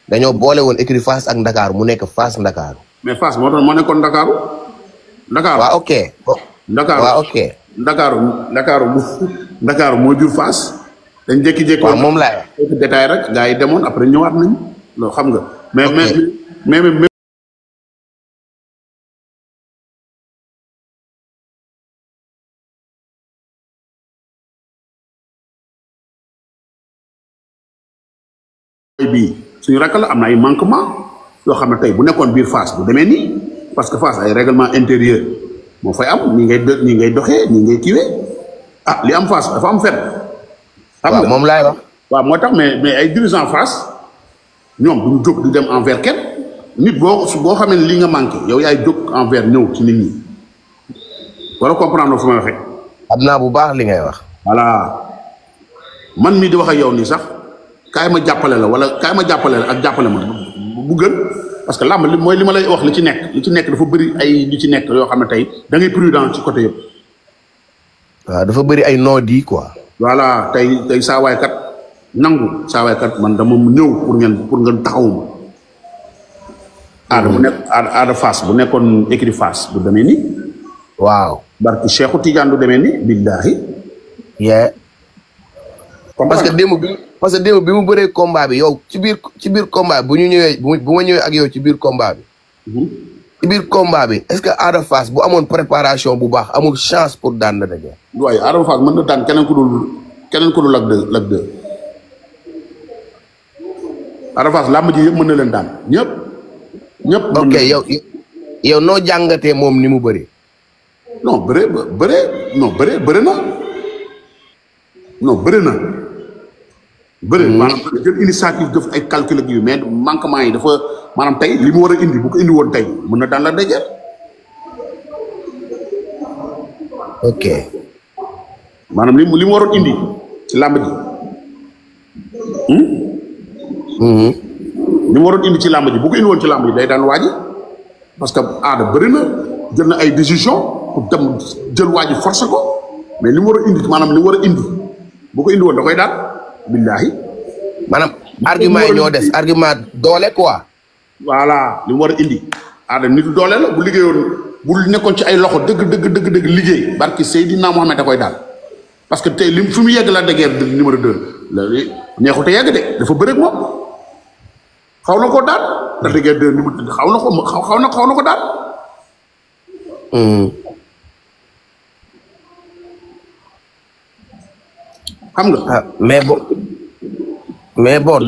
dañoo boole woon écurie Fass ak Ndakaaru mu nekk Fass Ndakaaru. mais Fass moo tax moo nekkoon Ndakaaru. Ndakaaru waaw ok. Ndakaaru waaw ok. Ndakaaru moo jur Fass. dañ jékki-jékki. waaw moom laay wax. détail rek gars yi demoon après ñëwaat nañ loolu xam nga. mais bii suñu rakk la am na ay manquement yoo xam ne tey bu nekkoon biir Fass bu demee nii parce que Fass ay règlement intérieur moo fay am nii ngay doxee nii ngay kiwee li am Fass dafa am fet xam nga moom laay wax. waaw moo tax mais ay dirigeant Fass ñoom duñu jóg di dem envers kenn nit boo xamee ne lii nga manqué yow yaay jóg envers ñëw ci nit ñi wala comprendre fu may waxee. xam naa bu baax li ngay wax. voilà man mii di wax ak yow nii sax. kaay ma jàppale la wala kaay ma jàppale la ak jàppale ma bu gën parce que làmb li mooy li ma lay wax li ci nekk dafa bëri ay li ci nekk yoo xam ne tey da ngay prudent ci côté yëpp. waaw dafa bëri ay non di quoi. voilà tey saa waay kat nangu saa waay kat man dama ñëw pour ngeen taxawuma. aada bu nekk aada Fass bu nekkoon écurie Fass du demee nii. waaw. barki Cheikhou Tidiane du demee nii billaahi. parce que démb bi mu bëree combat bi yow ci biir combat bi bu ma ñëwee ak yow ci biir combat bi. ci biir combat bi est-ce que Ada Fass bu amoon préparation bu baax amul chance pour daan la dëgg. waaye Ada Fass mën na daan keneen ku dul Lac 2. Ada Fass làmb ji yëpp mën na leen daan ñëpp. ok yow noo jàngatee moom ni mu bëree. non bëre na. maanaam jël initiative def ay calcul ak yu mais manquement yi dafa maanaam tey li mu war a indi bu ko indi woon tey mën na daan la dëgër. ok. maanaam li mu waroon indi ci làmb ji. li mu waroon indi ci làmb ji bu ko indi woon ci làmb ji day daan waaji parce que aada bëri na jël na ay décision pour dem jël waaji forcé ko mais li mu war a indi maanaam li mu war a indi bu ko indi woon da koy daan. billahi maanaam argument yi ñoo des argument doole quoi. voilà li mu war a indi aada nitu doole la bu liggéeyoon bu nekkoon ci ay loxo dëgg liggéey barki Seydina Mohamed da koy daal parce que tey fi mu yegg la de guerre numéro 2 la neexute yegg de dafa bëre ak moom xaw na koo daal la de guerre 2 numéro xaw na ko daal. xam nga. mais bon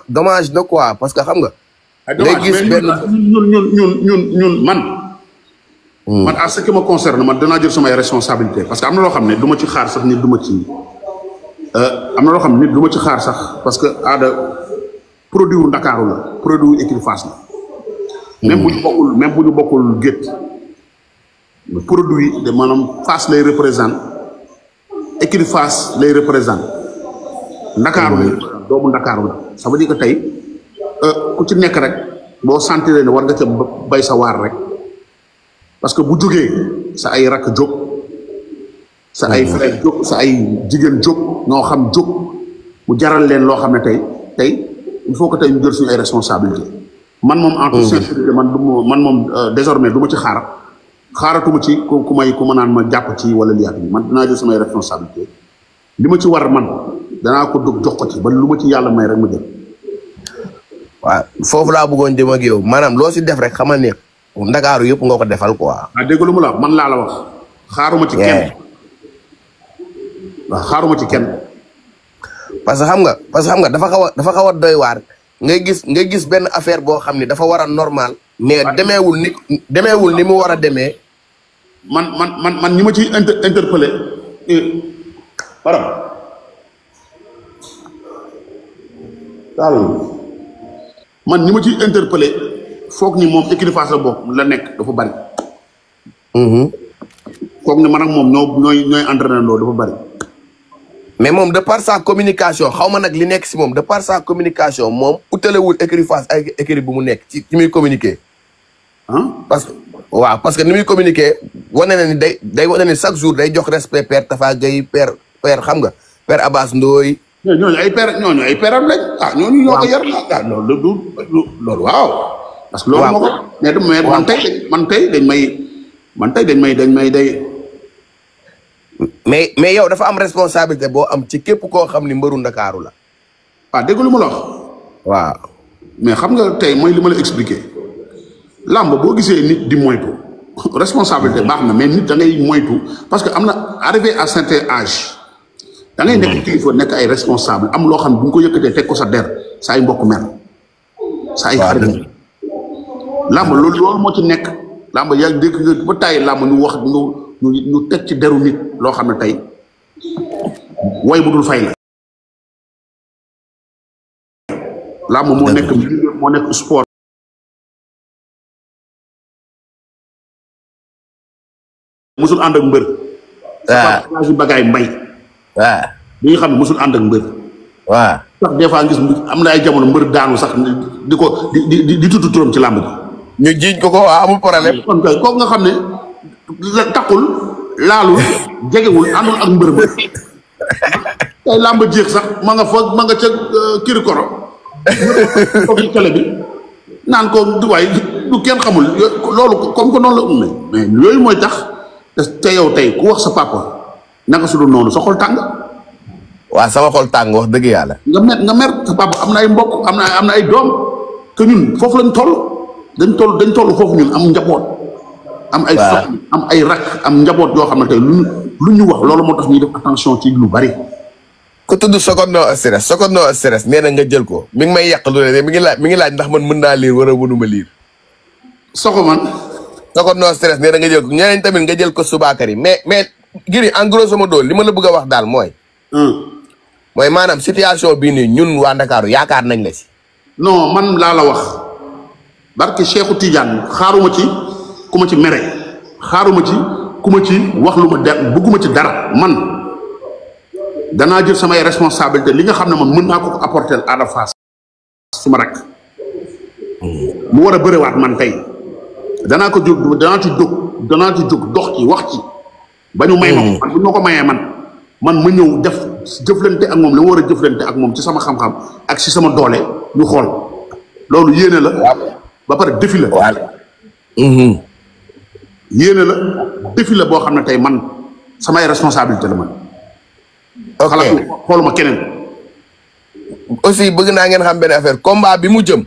dommage de quoi parce que xam nga. ngay gis benn ñun man. man à ce qui me concerne man danaa jël samay responsabilité parce que am na loo xam ne du ma ci xaar sax nit du ma ci. am na loo xam ne nit du ma ci xaar sax parce que aada produit wu Ndakaaru la produit wu écurie Fass la. même bu ñu bokkul gétt produit de maanaam Fass lay représente écurie Fass lay représente. Ndakaaru la doomu Ndakaaru la ça veut dire que tey ku ci nekk rek boo sentir ne war nga ca bay sa waar rek parce que bu jógee sa ay rakk jóg sa ay frère jóg sa ay jigéen jóg ñoo xam jóg mu jaral leen loo xam ne tey il faut que tey ñu jël suñu ay responsabilité man moom en toute sincérité man moom désormais du ma ci xaaratuma ci ku ma naan ma jàpp ci wala liyaat bi man dinaa jël samay responsabilité li ma ci war man danaa ko dog jox ko ci ba lu ma ci yàlla may rek ma jël. waaw foofu laa bëggoon jëm ak yow maanaam loo si def rek xamal ne Ndakaaru yëpp nga ko defal quoi. dégg lu mu la man laa la wax. xaaruma ci kenn. waaw xaaruma ci kenn. parce que xam nga dafa xaw a doy waar ngay gis benn affaire boo xam ne dafa war a normal. mais demeewul ni mu war a demee. man ñi ma ciy interpellé. man ñi ma ciy interpellé foog ni moom écurie Fass la bokk la nekk dafa bari. foog ni man ak moom ñooy entraîné loolu dafa bari. mais moom de par sa communication xaw ma nag li nekk si moom de par sa communication moom utalewul écurie Fass ay écurie bu mu nekk ci muy communiquer. parce que ni muy communiquer wane na ni day wane ni chaque jour day jox respect père Tafa Gueye père xam nga père Abbas Ndoye ñooñu ay peram lañ ñooñu ñoo ko yar loolu waaw. parce que loolu moo ko mais man tey dañ may mais yow dafa am responsabilité boo am ci képp koo xam ni mbëru Ndakaaru la. waaw dégg lu ma la wax. waaw. mais xam nga tey mooy li ma la expliqué. làmb boo gisee nit di moytu responsabilité baax na mais nit da ngay moytu parce que am na arrivé à certain âge. da ngay nekk kilifa nekk ay responsable am loo xam ne bu ñu ko yëkkatee teg ko sa der sa ay mbokk mer. sa ay xarit. làmb loolu moo ci nekk. làmb yaa dégg nga ba tàyyi làmb ñu wax ñu teg ci deru nit loo xam ne tey way bu dul fay la. làmb moo nekk sport. musul ànd ak mbër. waaw sa bagaay mbay. waaw bi nga xam ne musul ànd ak mbër. waaw sax des fois gis am na ay jamono mbër daanu sax di ko di tudd turam ci làmb ji. ñu jiiñ ko waaw amul problème. kon kay kooku nga xam ne takkul laalul jegewul àndul ak mbër ba tey làmb jeex sax ma nga ca kiri koro ko ci télé bi naan ko waay du kenn xamul loolu comme que noonu la umme mais yooyu mooy tax te yow tey ku wax sa papa naka su dul noonu sa xol tàng. waaw sama xol tàng wax dëgg yàlla. nga mer sa papa am na ay mbokk am na ay doom que ñun foofu lañ toll. dañ toll foofu ñun am njaboot. am ay soxna am ay rak am njaboot yoo xam ne tey lu ñu wax loolu moo tax ñuy def attention ci lu bari. ku tudd Sokone no stress nee na nga jël ko mi ngi may yàq lu ne mi ngi laaj ndax man mën naa liir wala mënuma liir. Sokone no stress nee na nga jël ko ñeneen tamit nga jël ko Subakari mais Gris en grosso modo li ma la bëgg a wax daal mooy. mooy maanaam situation bii nii ñun waa Ndakaaru yaakaar nañ la si. non man laa la wax. barke Cheikhou Tidiane xaaruma ci ku ma ci mere xaaruma ci ku ma ci wax lu ma bëgguma ci dara man danaa jël samay responsabilité li nga xam ne man mën naa ko apporter Ada Fass suma rek mu war a bëriwaat man tey danaa ci jóg dox ci wax ci ba ñu may ma man bu ñu ko mayee man ma ñëw def jëflante ak moom la war a jëflante ak moom ci sama xam-xam ak ci sama doole ñu xool loolu yéene la ba pare défi la. yéene la défi la boo xam ne tey man samay responsabilité la man. ok xooluma keneen. aussi bëgg naa ngeen xam benn affaire combat bi mu jëm.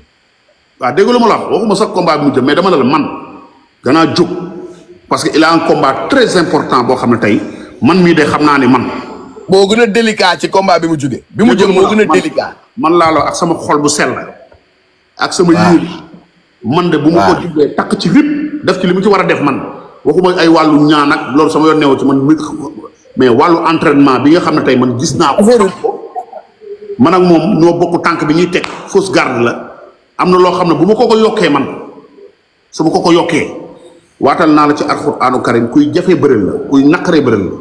waaw dégg lu ma la wax waxuma sax combat bi mu jëm mais dama ne la man danaa jóg parce que il a un combat très important boo xam ne tey man mii de xam naa ne man. moo gën a délicat ci combat bi mu jóge bi mu jëm moo gën a délicat. man laa la ak sama xol bu sell ak sama yéen. man de bu ma ko jublee takk ci rip def ci li mu ci war a def man waxuma ay wàllu ñaan ak loolu sama yoon neew ci man mais wàllu entraînement bi nga xam ne tey man gis naa ko man ak moom ñoo bokk tànk bi ñuy teg fausse garde la am na loo xam ne bu ma ko yokkee man su ma ko yokkee waatal naa la ci alxuraanu karim kuy jafee bërël la kuy naqaree bërël la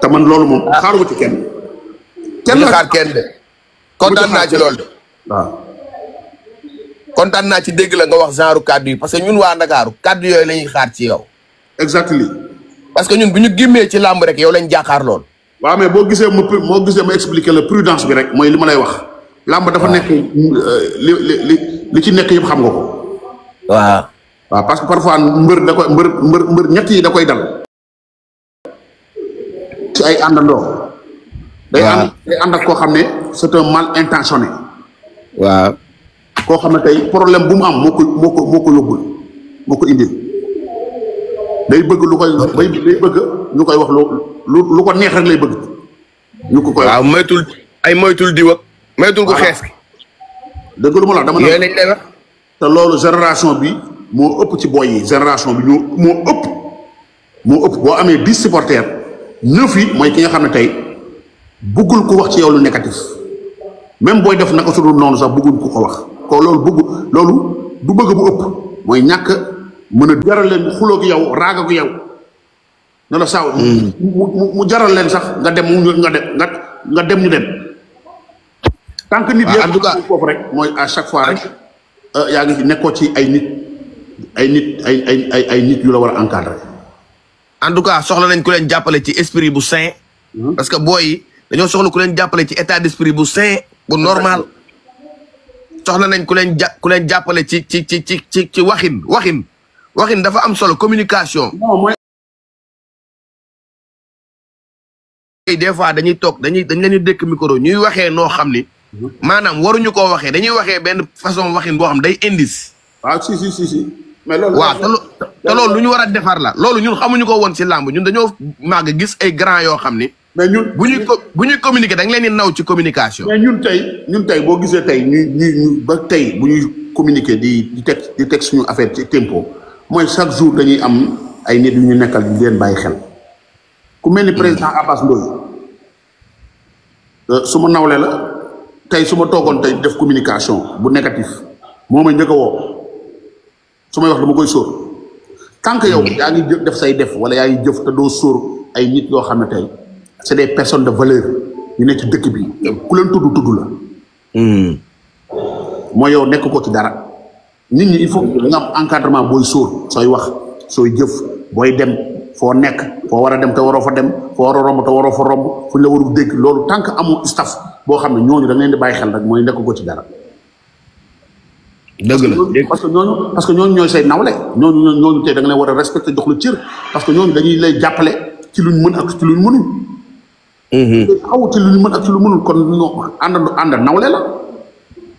te man loolu moom xaaruma ci kenn xaar kenn de kontaan naa ci loolu de waaw kontaan naa ci dégg la nga wax genre kàddu yi parce que ñun waa Ndakaaru kàddu yooyu la ñuy xaar ci yow. exactement. parce que ñun bu ñu gimmee ci làmb rek yow lañ jàkkaar lool. waaw mais boo gisee ma expliquer la prudence bi rek mooy li ma lay wax. làmb dafa nekk li ci nekk yëpp xam nga ko. waaw. waaw parce que parfois mbër ñett yi da koy dal. ci ay àndandoo. day ànd ak koo xam ne c'est un mal intentionné. waaw. koo xam ne tey problème bu mu am moo ko yóbbul moo ko indil day bëgg ñu koy wax lu ko neex rek lay bëgg ñu ko koy waaw moytul diw ak moytul ko xees ki dëgg lu ma la dama yooyu lañ lay wax te loolu génération bi moo ëpp ci boy yi génération bi moo ëpp boo amee 10 supporters 9 yi mooy ki nga xam ne tey bëggul ko wax ci yow lu négatif même booy def naka su dul noonu sax bëggul ko wax ko loolu du bëgg bu ëpp mooy ñàkk mën a jaral leen xuloo gi yow raaga gi yow ne la saaw mu jaral leen sax nga dem nga dem ñu dem tant que nit en tout cas foofu rek mooy à chaque fois rek yaa ngi nekkoo ci ay nit yu la war a encadrer en tout cas soxla nañ ku leen jàppale ci esprit bu sain parce que booy yi dañoo soxla ku leen jàppale ci état d'esprit bu sain bu normal soxla nañ ku leen jàppale ci waxin dafa am solo communication. des fois dañuy toog dañ leen di dëkk micro ñuy waxee noo xam ni maanaam waruñu koo waxee dañuy waxee benn façon waxin boo xam day indice. waaw si. mais loolu waaw te loolu lu ñu war a defar la loolu ñun xamuñu ko woon si làmb ñun dañoo màgg gis ay grand yoo xam ni. mais ñun bu ñuy communiquer da nga leen di naw ci communication. mais ñun tey boo gisee tey ñu ba tey bu ñuy communiquer di teg suñu affaire ci tempo mooy chaque jour dañuy am ay nit yu ñu nekkal di leen bàyyi xel. ku mel ni président Abbas Ndoye su ma nawle la tey su ma toogoon tey def communication bu négatif moo ma njëkk a woo su may wax dama koy sóor tant que yow yaa ngi def say def wala yaa ngi jëf te doo sóor ay nit yoo xam ne tey c'est des personnes de valeur ñu nekk ci dëkk bi ku leen tudd la mooy yow nekk ko ci dara nit ñi il faut nga am encadrement booy sóor sooy wax sooy jëf booy dem foo nekk foo war a dem te waroo fa dem foo war a romb te waroo fa romb fu ñu la warul dégg loolu tant que amul staff boo xam ne ñooñu da nga leen di bàyyi xel rek mooy nekk ko ci dara. dëgg la parce que ñooñu ñooy say nawle ñooñu tey da nga leen war a respecté jox la cër parce que ñooñu dañuy lay jàppale ci luñ mën ak ci luñ mënul. xaw ci luñ mën ak ci lu mënul kon ñoo ànd nawle la.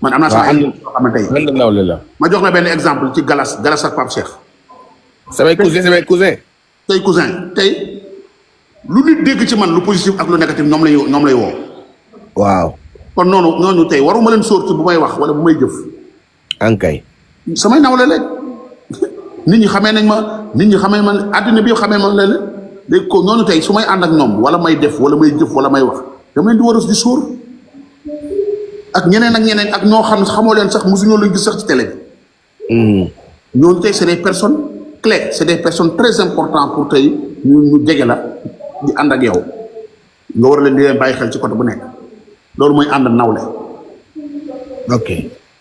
man am naa sama ay yoo xam ne tey ànd nawle la. ma jox la benn exemple ci Galas ak Pape Cheikh. samay cousin. tey cousin tey lu nit dégg ci man lu positif ak lu négatif ñoom lay woo. waaw. kon ñooñu tey waruma leen sóor ci bu may wax wala bu may jëf. ankay. samay nawle leen nit ñi xamee nañ ma àddina bi xamee ma leen léegi ko ñooñu tey su may ànd ak ñoom wala may def wala may jëf wala may wax dama leen di war a di sóor ak ñeneen ak ñoo xam ne xamoo leen sax mosuñoo leen gis sax ci télé bi. ñooñu tey c'est des personnes clés c'est des personnes très importantes pour tey ñu jege la di ànd ak yow nga war leen di leen bàyyi xel ci côté bu nekk loolu mooy ànd nawle. ok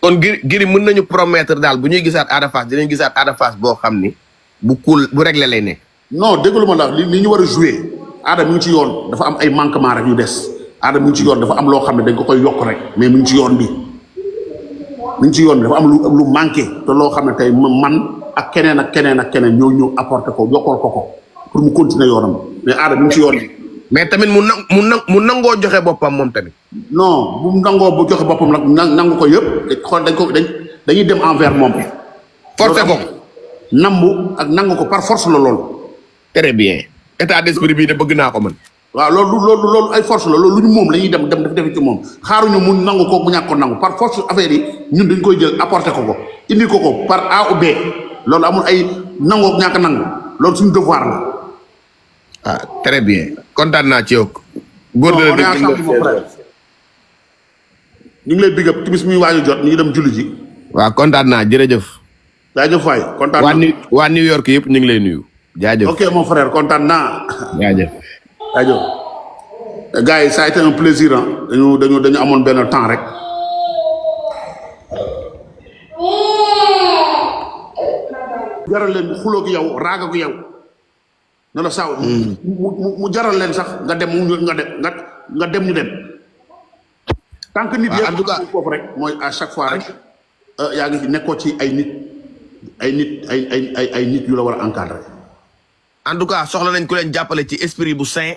kon Gris mën nañu promettre daal bu ñuy gisaat Ada Fass dinañ gisaat Ada Fass boo xam ni bu cool bu réglé lay nekk. non déglu ma la li ñu war a jouer Ada mi ngi ci yoon dafa am ay manquement rek yu des Ada mi ngi ci yoon dafa am loo xam ne dañ ko koy yokk rek mais mi ngi ci yoon bi mi ngi ci yoon bi dafa am lu manqué te loo xam ne tey man ak keneen ñoo ñëw apporter ko yokkal ko pour mu continuer yoonam mais Ada mi ngi ci yoon bi. mais tamit mu nangoo joxe boppam moom tamit. non bu nangoo bu joxe boppam nag nangu ko yëpp xool dañuy dem envers moom. forcé ko nambu ak nangu ko par force la loolu. très bien état d'esprit bii de bëgg naa ko man. waaw loolu ay force la loolu lu ñu moom la ñuy dem defi ci moom xaaruñu mu nangu ko mu ñàkk ko nangu par force affaire yi ñun dañ koy jël apporter ko indi ko par A ou B loolu amul ay nangoo ñàkk nangu loolu suñu devoir la. ah très bien kontaan naa ci yow. góor de la ñu ngi lay big up timis muy waaju jot ñu ngi dem julli ji. waaw kontaan naa jërëjëf. jaajëf waay kontaan naa waa New York yëpp ñu ngi lay nuyu. jaajëf ok mon frère kontaan naa. jaajëf. jaajëf. gars yi ça a été un plaisir ah dañu amoon benn temps rek. jaral leen xuloo gi yow raaga gu yow. ne la saaw mu jaral leen sax nga dem nga dem ñu dem. tant que nit en tout cas foofu rek mooy à chaque fois rek yaa ngi nekkoo ci ay nit yu la war a encadrer. en tout cas soxla nañ ku leen jàppale ci esprit bu sain.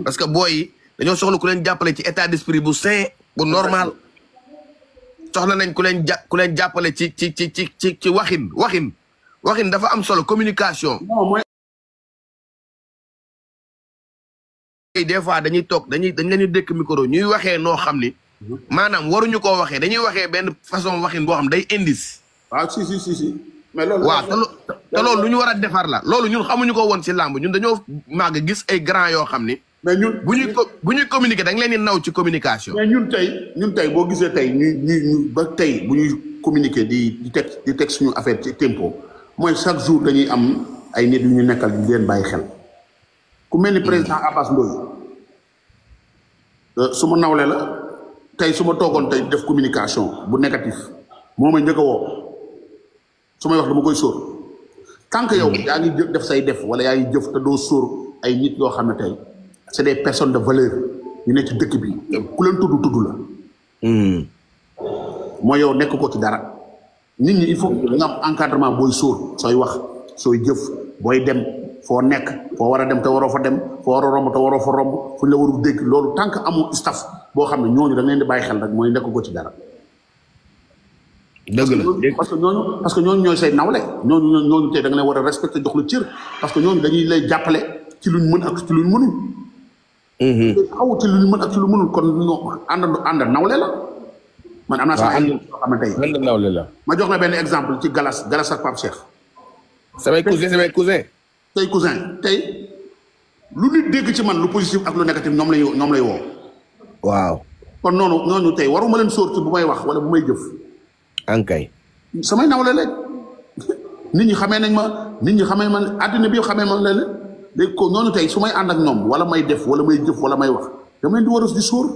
parce que booy yi dañoo soxla ku leen jàppale ci état d'esprit bu sain bu normal. soxla nañ ku leen jàppale ci waxin dafa am solo communication. des fois dañuy toog dañ leen di dëkk micro ñuy waxee noo xam ni maanaam waruñu koo waxee dañuy waxee benn façon waxin boo xam day indice. waaw si. mais loolu waaw te loolu lu ñu war a defar la loolu ñun xamuñu ko woon si làmb ñun dañoo màgg gis ay grand yoo xam ni. mais ñun bu ñuy communiquer da nga leen di naw ci communication. mais ñun tey boo gisee tey ñu ba tey bu ñuy communiquer di teg suñu affaire ci tempo mooy chaque jour dañuy am ay nit yu ñu nekkal di leen bàyyi xel. ku mel ni président Abbas Ndoye su ma nawle la tey su ma toogoon tey def communication bu négatif moo may njëkk a woo su may wax dama koy sóor tant que yow yaa ngi def say def wala yaa ngi jëf te doo sóor ay nit yoo xam ne tey c'est des personnes de valeur ñu ne ci dëkk bi ku leen tudd la. mooy yow nekk ko ci dara nit ñi il faut nga am encadrement booy sóor sooy wax sooy jëf booy dem foo nekk foo war a dem te waroo fa dem foo war a romb te waroo fa romb fu ñu la warul dégg loolu tant que amul staff boo xam ne ñooñu da nga leen di bàyyi xel rek mooy nekk ko ci dara. dëgg la parce que ñooñu ñooy say nawle ñooñu tey da nga leen war a respecté jox la cër parce que ñooñu dañuy lay jàppale ci luñ mën ak ci luñ mënul. xaw ci luñ mën ak ci lu mënul kon ànd nawle la. man am naa sama ay yoo xam ne tey ànd nawle la. ma jox la benn exemple ci Galas ak Pape Cheikh. samay cousin. tey cousin tey lu nit dégg ci man lu positif ak lu négatif ñoom lay woo. waaw. kon ñooñu tey waruma leen sóor ci bu may wax wala bu may jëf. ankay. samay nawle la nit ñi xamee nañ ma àddina bi xamee ma leen léegi ko ñooñu tey su may ànd ak ñoom wala may def wala may jëf wala may wax dama leen di war a di sóor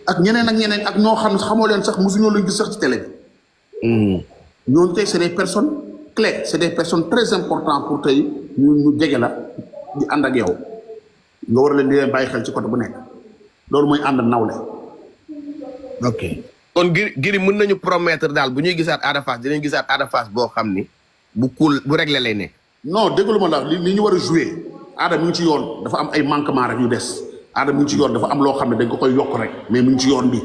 ak ñeneen ak ñoo xam ne xamoo leen sax mosuñoo leen gis sax ci télé bi. ñooñu tey c'est des personnes clés c'est des personnes très importantes pour tey ñu jege la di ànd ak yow nga war a leen di leen bàyyi xel ci côté bu nekk loolu mooy ànd nawle. ok kon Gris mën nañu promettre daal bu ñuy gisaat Ada Fass dinañ gisaat Ada Fass boo xam ni bu cool bu réglé lay nekk. non déglu ma la li ñu war a jouer Ada mi ngi ci yoon dafa am ay manquement rek yu des Ada mi ngi ci yoon dafa am loo xam ne dañ ko koy yokk rek mais mi ngi ci yoon bi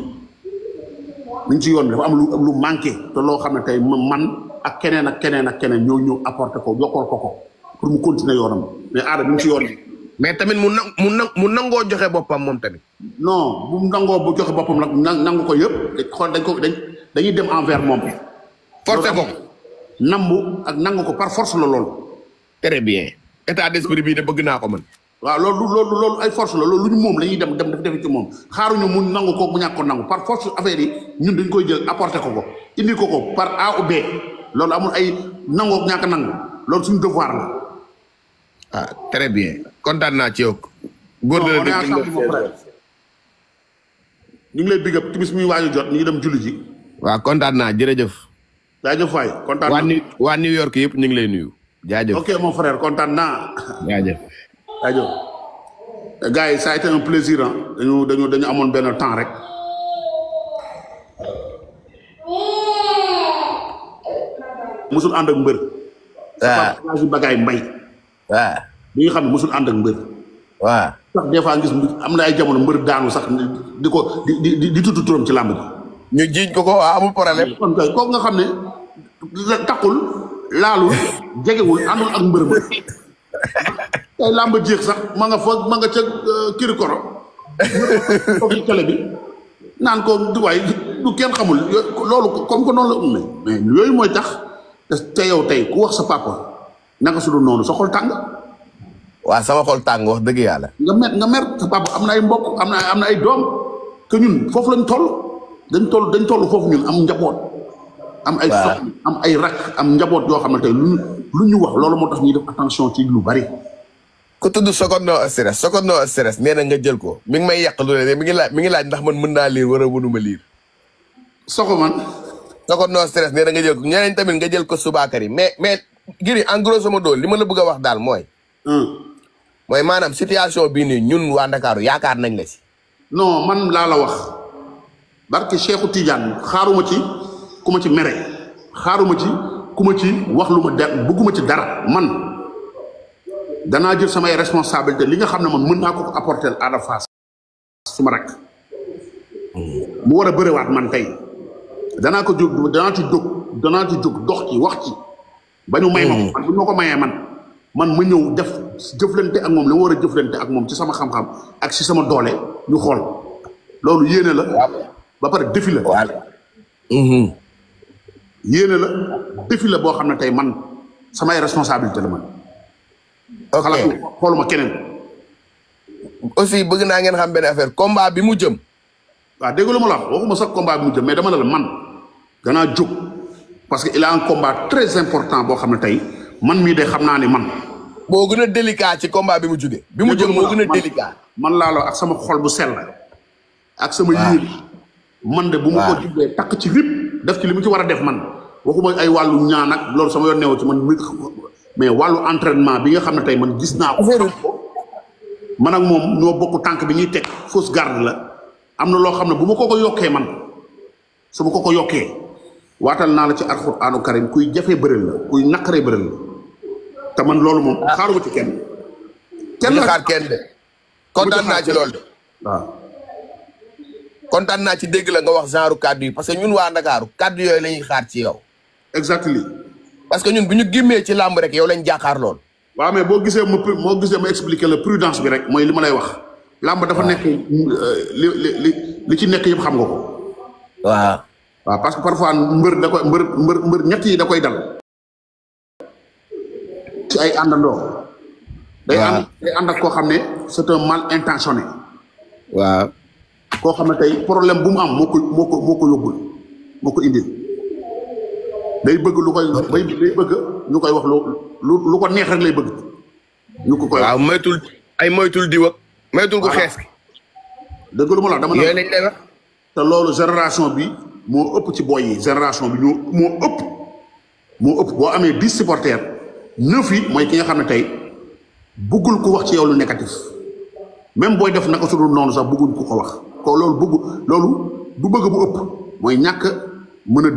mi ngi ci yoon bi dafa am lu manqué te loo xam ne tey man ak keneen ñoo ñëw apporter ko yokkal ko pour mu continuer yoonam mais Ada mi ngi ci yoon bi. mais tamit mu nangoo joxe boppam moom tamit. non bu nangoo bu joxe boppam nag nangu ko yëpp xool dañuy dem envers moom. forcé ko nambu ak nangu ko par force la loolu. très bien état d'esprit bii de bëgg naa ko man. waaw loolu ay force la loolu lu ñu moom la ñuy dem def ci moom xaaruñu mu nangu ko mu ñàkk ko nangu par force affaire yi ñun dañ koy jël apporter ko indi ko par A ou B loolu amul ay nangoo ñàkk nangu loolu suñu devoir la. ah très bien kontaan naa ci yow. góor de la ñu ngi lay big up timis muy waaju jot ñu ngi dem julli ji. waaw kontaan naa jërëjëf. jaajëf waay kontaan naa waa New York yëpp ñu ngi lay nuyu. jaajëf ok mon frère kontaan naa. jaajëf. jaajëf. gars yi ça a été un plaisir ah dañu amoon benn temps rek. musul ànd ak mbër. waaw bagaay mbay. waaw. bi nga xam ne musul ànd ak mbër. waaw. sax des fois gis am na ay jamono mbër daanu sax di tudd turam ci làmb ji. ñu jiiñ ko waaw amul problème. kon kay kooku nga xam ne taxul laalul jegewul àndul ak mbër ma tey làmb jeex sax ma nga ca kiri koro toog ci télé bi naan ko waay du kenn xamul loolu comme que noonu la umme mais yooyu mooy tax te yow tey ku wax sa papa naka su dul noonu sa xol tàng. waaw sama xol tàng wax dëgg yàlla. nga mer sa papa am na ay mbokk am na ay doom que ñun foofu lañ toll dañ toll foofu ñun am njaboot. am ay soxna am ay rak am njaboot yoo xam ne tey lu ñu wax loolu moo tax ñuy def attention ci lu bari. ku tudd Sokono stress nee na nga jël ko mi ngi may yàq lu ne mi ngi laaj ndax man mën naa liir wala mënuma liir. Sokono stress nee na nga jël ko ñeneen tamit nga jël ko Subakari mais Gris en grosso modo li ma la bëgg a wax daal mooy. mooy maanaam situation bii nii ñun waa Ndakaaru yaakaar nañ la si. non man laa la wax barke Cheikhou Tidiane xaaruma ci ku ma ci mere xaaruma ci ku ma ci wax lu ma bëgguma ci dara man danaa jël samay responsabilité li nga xam ne man mën naa ko apporter Ada Fass suma rek mu war a bëriwaat man tey danaa ci jóg dox ci wax ci ba ñu may ma man bu ñu ko mayee man ma ñëw def jëflante ak moom li ma war a jëflante ak moom ci sama xam-xam ak ci sama doole ñu xool loolu yéene la ba pare défi la yéene la défi la boo xam ne tey man samay responsabilité la man xooluma keneen aussi bëgg naa ngeen xam benn affaire combat bi mu jëm waaw dégg lu ma la waxuma sax combat bi mu jëm mais dama ne la man danaa jóg parce que il a un combat très important boo xam ne tey man mii de xam naa ne man moo gën a délicat ci combat bi mu jóge bi mu jëm moo gën a délicat man laa la ak sama xol bu sell ak sama yéen man de bu ma ko jublee takk ci rip def ci li mu ci war a def man waxuma ay wàllu ñaan ak loolu sama yoon neew ci man mais wàllu entraînement bi nga xam ne tey man gis naa ko man ak moom ñoo bokk tànk bi ñuy teg fausse garde la am na loo xam ne bu ma ko yokkee man su ma ko yokkee waatal naa la ci alxuraanu karim kuy jafe bërël la kuy naqaree bërël la te man loolu moom xaaruma ci kenn. kenn xaar kenn de. kontaan naa ci loolu de. waaw. kontaan naa ci dégg la nga wax genre kàddu yi parce que ñun waa Ndakaaru kàddu yooyu la ñuy xaar ci yow. exactement. parce que ñun bu ñu gimmee ci làmb rek yow lañ jàkkaar lool. waaw mais boo gisee ma expliquer la prudence bi rek mooy li ma lay wax. làmb dafa nekk li ci nekk yëpp xam nga ko. waaw. waaw parce que parfois mbër da koy mbër ñett yi da koy dal. ci ay àndandoo. day ànd ak koo xam ne c'est un mal intentionné. waaw. koo xam ne tey problème bu mu am moo ko yóbbul moo ko indil. day bëgg day bëgg ñu koy wax lu ko neex rek lay bëgg. ñu ko koy wax waaw moytul diw ak moytul ko xees ki. dëgg lu ma la dama yooyu lañ lay wax. te loolu génération bi moo ëpp ci boy yi génération bi moo ëpp boo amee 10 supporters 9 yi mooy ki nga xam ne tey bëggul ko wax ci yow lu négatif même booy def naka su dul noonu sax bëggul ku ko wax ko loolu du bëgg bu ëpp mooy ñàkk mën a